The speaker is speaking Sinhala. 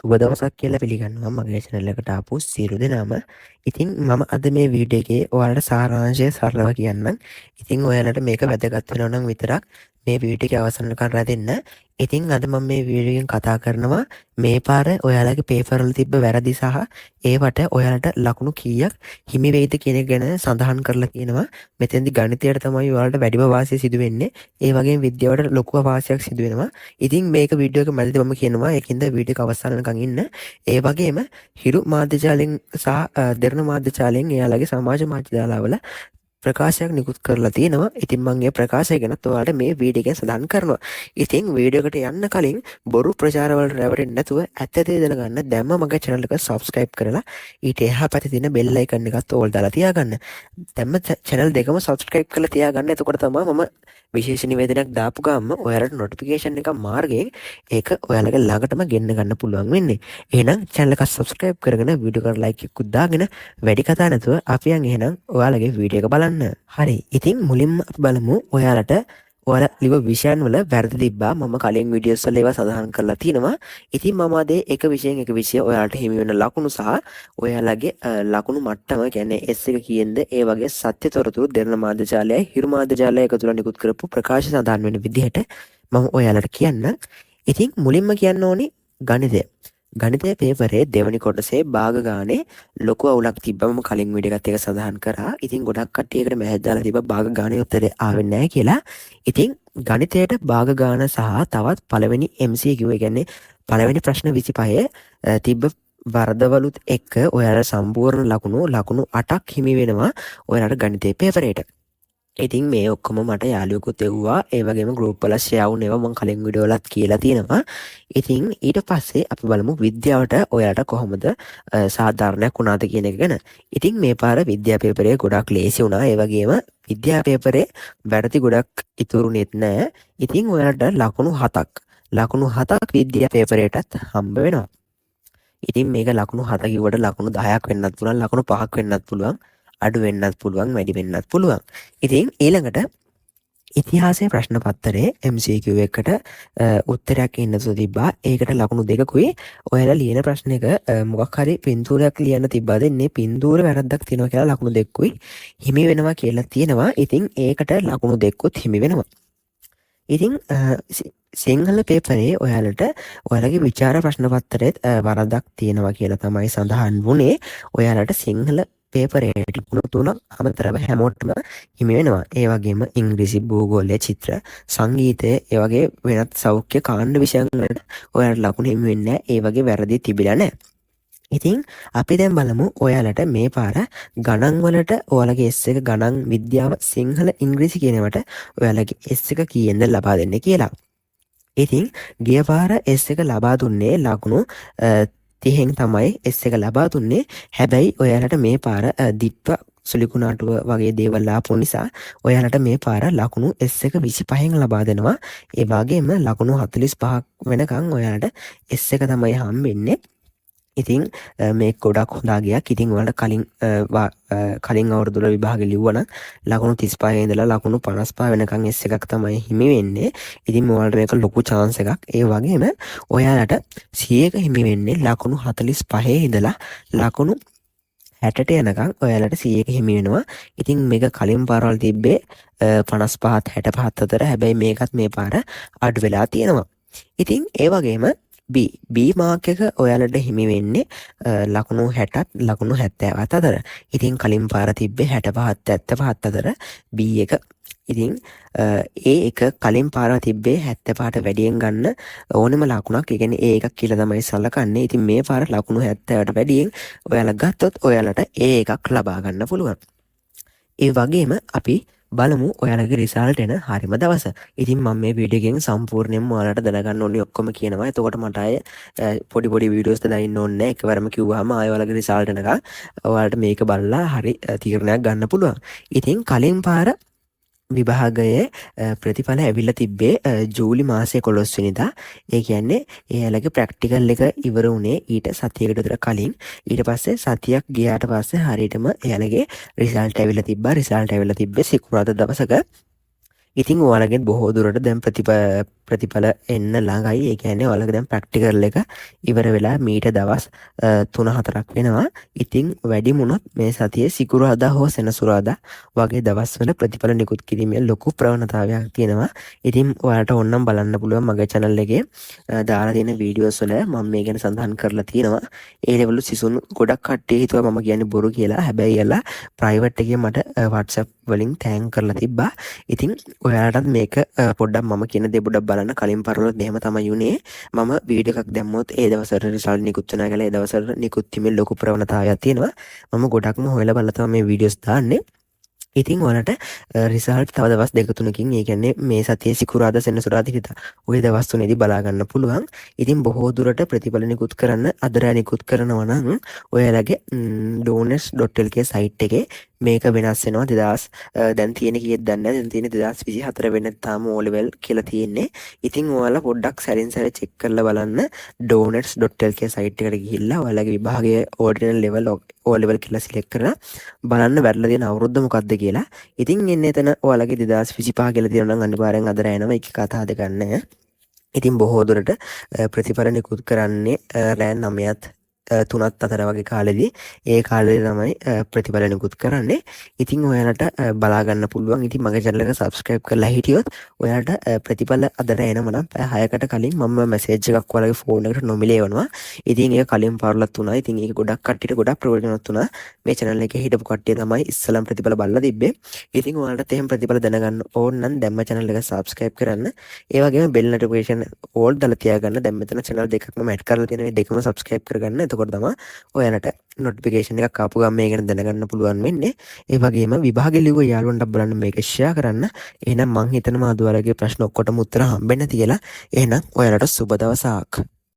සුබ දවසක් කියලා පිළිගන්නවා මගේ චැනල් එකට ආපු සියලු දෙනාම. ඉතින් මම අද මේ වීඩියෝ එකේ ඔයාලට සාරාංශය සරලව කියන්නම්. ඉතින් ඔයාලට මේක වැදගත් වෙනවා නම් විතරක් මේ වීඩියෝ එකේ අවසන් වෙනකන් රැඳෙන්න. ඉතින් අද මම මේ වීඩියෝ එකෙන් කතා කරනවා මේ පාර ඔයාලගේ පේපර් වල තිබ්බ වැරදි සහ ඒවට ඔයාලට ලකුණු කීයක් හිමි වෙයිද කියන එක ගැන සඳහන් කරලා තියෙනවා. මෙතෙන්දි ගණිතයට තමයි ඔයාලට වැඩිම වාසිය සිදු වෙන්නේ. ඒ වගේම විද්‍යාවට ලොකු වාසියක් සිදු වෙනවා. ඉතින් මේක වීඩියෝ එක මැදදී මම කියනවා. ඒකින්ද වීඩියෝ එක අවසන් වෙනකන් ඉන්න. ඒ වගේම හිරු මාධ්‍ය ජාලයෙන් සහ දෙරණ මාධ්‍ය ජාලයෙන් එයාලගේ සමාජ මාධ්‍ය ජාලාවල ප්‍රකාශයක් නිකුත් කරලා තියෙනවා. ඉතින් මං ඒ ප්‍රකාශය ගැනත් ඔයාලට මේ වීඩියෝ එකෙන් සඳහන් කරනවා. ඉතින් වීඩියෝ එකට යන්න කලින් බොරු ප්‍රචාර වලට රැවටෙන්නේ නැතුව ඇත්ත දේ දැනගන්න දැන්ම මගේ චැනල් එක සබ්ස්ක්‍රයිබ් කරලා ඊට එහා පැත්තේ තියෙන බෙල් අයිකන් එකත් ඕල් දාලා තියාගන්න. දැන්ම චැනල් දෙකම සබ්ස්ක්‍රයිබ් කරලා තියාගන්න. එතකොට තමයි මම විශේෂ නිවේදනයක් දාපු ගමන්ම ඔයාලට නොටිෆිකේෂන් එක මාර්ගයෙන් ඒක ඔයාලගේ ළඟටම ගෙන්න ගන්න පුළුවන් වෙන්නේ. එහෙනම් චැනල් එක සබ්ස්ක්‍රයිබ් කරගෙන වීඩියෝ එකට ලයික් එකකුත් දාගෙන වැඩි කතා නැතුව අපි යන් එහෙනම් ඔයාලගේ වීඩියෝ එක බලන්න. හරි. ඉතින් මුලින්ම අපි බලමු ඔයාලට ඔයාලා ලිව විෂයන් වල වැරදි තිබ්බා. මම කලින් වීඩියෝස් වල ඒවා සඳහන් කරලා තිනවා. ඉතින් මම අද එක විෂයෙන් එක විෂය ඔයාලට හිමි වෙන ලකුණු සහ ඔයාලගේ ලකුණු මට්ටම කියන්නේ S එක කීයෙන්ද ඒ වගේ සත්‍ය තොරතුරු දෙරණ මාධ්‍ය ජාලයයි හිරු මාධ්‍ය ජාලයයි එකතු වෙලා නිකුත් කරපු ප්‍රකාශ සඳහන් වෙන විදිහට මම ඔයාලට කියන්නම්. ඉතින් මුලින්ම කියන්න ඕනි ගණිතය. ගණිතය පේපරේ දෙවනි කොටසේ භාග ගානේ ලොකු අවුලක් තිබ්බා. මම කලින් වීඩියෝ එකත් එක සඳහන් කරා. ඉතින් ගොඩක් කට්ටිය ඒකට මැසේජ් දාලා තිබ්බා භාග ගානේ උත්තරේ ආවේ නැහැ කියලා. ඉතින් ගණිතයට භාග ගාන සහ තවත් පළවෙනි MCQ ඒ කියන්නේ පළවෙනි ප්‍රශ්න 25 තිබ්බ වරදවලුත් එක්ක ඔයාලා සම්පූර්ණ ලකුණු ලකුණු 8ක් හිමි වෙනවා ඔයාලට ගණිතයේ පේපරේට. ඉතින් මේ ඔක්කොම මට යාළුවෙකුත් එව්වා. ඒ වගේම ගෲප් වල ෂෙයා වුණ ඒවා මං කලින් වීඩියෝ වලත් කියලා තියෙනවා. ඉතින් ඊට පස්සේ අපි බලමු විද්‍යාවට ඔයාලට කොහොමද සාධාරණයක් වුණාද කියන එක ගැන. ඉතින් මේ පාර විද්‍යා පේපරේ ගොඩක් ලේසි වුණා. ඒ වගේම විද්‍යා පේපරේ වැරදි ගොඩක් ඉතුරුනේත් නෑ. ඉතින් ඔයාලට ලකුණු 7ක් ලකුණු 7ක් විද්‍යා පේපරේටත් හම්බ වෙනවා. ඉතින් මේක ලකුණු 7 කිව්වට ලකුණු 10ක් වෙන්නත් පුළුවන්, ලකුණු 5ක් වෙන්නත් පුළුවන්, අඩු වෙන්නත් පුළුවන්, වැඩි වෙන්නත් පුළුවන්. ඉතින් ඊළඟට ඉතිහාසයේ ප්‍රශ්න පත්‍රයේ MCQ එකට උත්තරයක් එන්න තිබ්බා. ඒකට ලකුණු 2කුයි. ඔයාලා ලියන ප්‍රශ්නෙක මොකක් හරි පින්තූරයක් ලියන්න තිබ්බා. දෙන්නේ පින්තූර වැරද්දක් තියෙනවා කියලා ලකුණු 2කුයි හිමි වෙනවා කියලා තියෙනවා. ඉතින් ඒකට ලකුණු 2කුත් හිමි වෙනවා. ඉතින් සිංහල පේපරේ ඔයාලට ඔයාලගේ විචාර ප්‍රශ්න පත්‍රයේත් වරදක් තියෙනවා කියලා තමයි සඳහන් වුණේ. ඔයාලට සිංහල පේපරේට ලකුණු 3ක් අමතරව හැමෝටම හිමි වෙනවා. ඒ වගේම ඉංග්‍රීසි, භූගෝලය, චිත්‍ර, සංගීතය, ඒ වගේ වෙනත් සෞඛ්‍ය කාණ්ඩ විෂයන් වලට ඔයාලට ලකුණු හිමි වෙන්නේ නැහැ. ඒ වගේ වැරදි තිබිලා නැහැ. ඉතින් අපි දැන් බලමු ඔයාලට මේ පාර ගණන් වලට ඔයාලගේ S එක ගණන්, විද්‍යාව, සිංහල, ඉංග්‍රීසි කියන ඒවාට ඔයාලගේ S එක කීයෙන්ද ලබා දෙන්නේ කියලා. ඉතින් ගිය පාර S එක ලබා දුන්නේ ලකුණු 30න් තමයි S එක ලබා දුන්නේ. හැබැයි ඔයාලට මේ පාර දිට්ඨ සුලිකුණාටුව වගේ දේවල් ආපු නිසා ඔයාලට මේ පාර ලකුණු S එක 25න් ලබා දෙනවා. ඒ වගේම ලකුණු 45ක් වෙනකන් ඔයාලට S එක තමයි හම්බෙන්නේ. ඉතින් මේක ගොඩක් හොඳ අගයක්. ඉතින් ඔයාලට කලින් අවුරුදු වල විභාග ලිව්වා නම් ලකුණු 35 ඉඳලා ලකුණු 55 වෙනකන් S එකක් තමයි හිමි වෙන්නේ. ඉතින් ඔයාලට මේක ලොකු චාන්ස් එකක්. ඒ වගේම ඔයාලට C එක හිමි වෙන්නේ ලකුණු 45 ඉඳලා ලකුණු 60ට යනකන් ඔයාලට C එක හිමි වෙනවා. ඉතින් මේක කලින් පාරවල් තිබ්බේ 55ත් 65ත් අතර. හැබැයි මේකත් මේ පාර අඩු වෙලා තියෙනවා. ඉතින් ඒ වගේම B mark එක ඔයාලට හිමි වෙන්නේ ලකුණු 60ත් ලකුණු 70ත් අතර. ඉතින් කලින් පාර තිබ්බේ 65ත් 75ත් අතර B එක. ඉතින් ඒ එක කලින් පාර තිබ්බේ 75ට වැඩියෙන් ගන්න ඕනෙම ලකුණක්. ඒ කියන්නේ ඒ එකක් කියලා තමයි සලකන්නේ. ඉතින් මේ පාර ලකුණු 70ට වැඩියෙන් ඔයාලා ගත්තොත් ඔයාලට ඒ එකක් ලබා ගන්න පුළුවන්. ඒ වගේම අපි බලමු ඔයාලගේ රිසල්ට් එන හරිම දවස. ඉතින් මම මේ වීඩියෝ එකෙන් සම්පූර්ණයෙන්ම ඔයාලට දැනගන්න ඕනේ ඔක්කොම කියනවා. එතකොට මට ආයේ පොඩි පොඩි වීඩියෝස් දාන්න ඕනේ නැහැ. එකවරම කිව්වහම ආයෙ ඔයාලගේ රිසල්ට් එනකන් ඔයාලට මේක බලලා හරි තීරණයක් ගන්න පුළුවන්. ඉතින් කලින් පාර විභාගයේ ප්‍රතිඵල ඇවිල්ලා තිබ්බේ ජූලි මාසයේ 11 වෙනිදා. ඒ කියන්නේ එයාලගේ ප්‍රැක්ටිකල් එක ඉවර වුණේ ඊට සතියකට විතර කලින්. ඊට පස්සේ සතියක් ගියාට පස්සේ හරියටම එයාලගේ රිසල්ට් ඇවිල්ලා තිබ්බා. රිසල්ට් ඇවිල්ලා තිබ්බේ සිකුරාදා දවසක. ඉතින් ඔයාලගෙන් බොහෝ දුරට දැන් ප්‍රතිඵල එන්න ළඟයි. ඒ කියන්නේ ඔයාලගේ දැන් ප්‍රැක්ටිකල් එක ඉවර වෙලා මීට දවස් 3-4ක් වෙනවා. ඉතින් වැඩිම වුණොත් මේ සතියේ සිකුරාදා හෝ සෙනසුරාදා වගේ දවස්වල ප්‍රතිඵල නිකුත් කිරීමේ ලොකු ප්‍රවණතාවයක් තියෙනවා. ඉතින් ඔයාලට ඕනනම් බලන්න පුළුවන්, මගේ channel එකේ දාලා තියෙන වීඩියෝස් වල මම මේ ගැන සඳහන් කරලා තියෙනවා. ඒ ලෙවල් සිසුන් ගොඩක් කට්ටිය හිතුවා මම කියන්නේ බොරු කියලා. හැබැයි එයාලා ප්‍රයිවට් එකේ මට WhatsApp වලින් thank කරලා තිබ්බා. ඉතින් ඔයාලටත් මේක පොඩ්ඩක් මම කියන දේ පොඩ්ඩක් බලන්න. කලින් පාරවලත් එහෙම තමයි වුණේ. මම වීඩියෝ එකක් දැම්මොත් ඒ දවස්වල රිසල්ට් නිකුත් වෙනවා කියලා, ඒ දවස්වල නිකුත් වීමේ ලොකු ප්‍රවණතාවයක් තියෙනවා. මම ගොඩක්ම හොයලා බලලා තමයි මේ වීඩියෝස් දාන්නේ. ඉතින් ඔයාලට රිසල්ට් තව දවස් දෙක තුනකින්, ඒ කියන්නේ මේ සතියේ සිකුරාදා, සෙනසුරාදා, ඉරිදා, ඔය දවස් තුනේදී බලා ගන්න පුළුවන්. ඉතින් බොහෝ දුරට ප්‍රතිඵල නිකුත් කරන්න අද රෑ නිකුත් කරනවා නම් ඔයාලගේ donors.lk site එකේ මේක වෙනස් වෙනවා. 2000 දැන් තියෙන කීයද දන්නේ නැහැ. දැන් තියෙන 2024 වෙන තාම O level කියලා තියෙන්නේ. ඉතින් ඔයාලා පොඩ්ඩක් සැරින් සැරේ චෙක් කරලා බලන්න. donors.lk site එකට ගිහිල්ලා ඔයාලගේ විභාගයේ ඕඩිනල් ලෙවල් O level කියලා සිලෙක්ට් කරලා බලන්න වැටලා තියෙන අවුරුද්ද මොකක්ද කියලා. ඉතින් එන්න එතන ඔයාලගේ 2025 කියලා තියෙනවා නම් අනිවාර්යෙන් අද රෑ එනවා. ඒක කතා දෙකක් නෑ. ඉතින් බොහෝ දුරට ප්‍රතිඵල නිකුත් කරන්නේ රෑ 9ත් 3ත් අතර වගේ කාලෙදී. ඒ කාලෙදි තමයි ප්‍රතිඵල නිකුත් කරන්නේ. ඉතින් ඔයාලට බලා ගන්න පුළුවන්. ඉතින් මගේ channel එක subscribe කරලා හිටියොත් ඔයාලට ප්‍රතිඵල අද රෑ එනවා නම් පැය 6කට කලින් මම මැසේජ් එකක් ඔයාලගේ ෆෝන් එකට නොමිලේ එවනවා. ඉතින් ඒක කලින් පාරවලත් වුණා. ඉතින් ඒක ගොඩක් කට්ටියට ගොඩක් ප්‍රයෝජනවත් වුණා. මේ channel එකේ හිටපු කට්ටිය තමයි ඉස්සලම් ප්‍රතිඵල බලලා තිබ්බේ. ඉතින් ඔයාලටත් එහෙම ප්‍රතිඵල දැනගන්න ඕන නම් දැන්ම channel එක subscribe කරන්න. ඒ වගේම bell notification all දාලා තියාගන්න. දැන් මෙතන channel දෙකක්ම ඇඩ් කරලා තියෙන මේ දෙකම subscribe කරගන්න. එතකොට තමයි ඔයාලට නොටිෆිකේෂන් එකක් ආපු ගමන් මේ ගැන දැනගන්න පුළුවන් වෙන්නේ. ඒ වගේම විභාගෙ ලිව්ව යාළුවන්ට බලන්න මේක ෂෙයා කරන්න. එහෙනම් මං හිතනවා අද ඔයාලගේ ප්‍රශ්න ඔක්කොටම උත්තර හම්බෙන්න කියලා. එහෙනම් ඔයාලට සුබ දවසක්.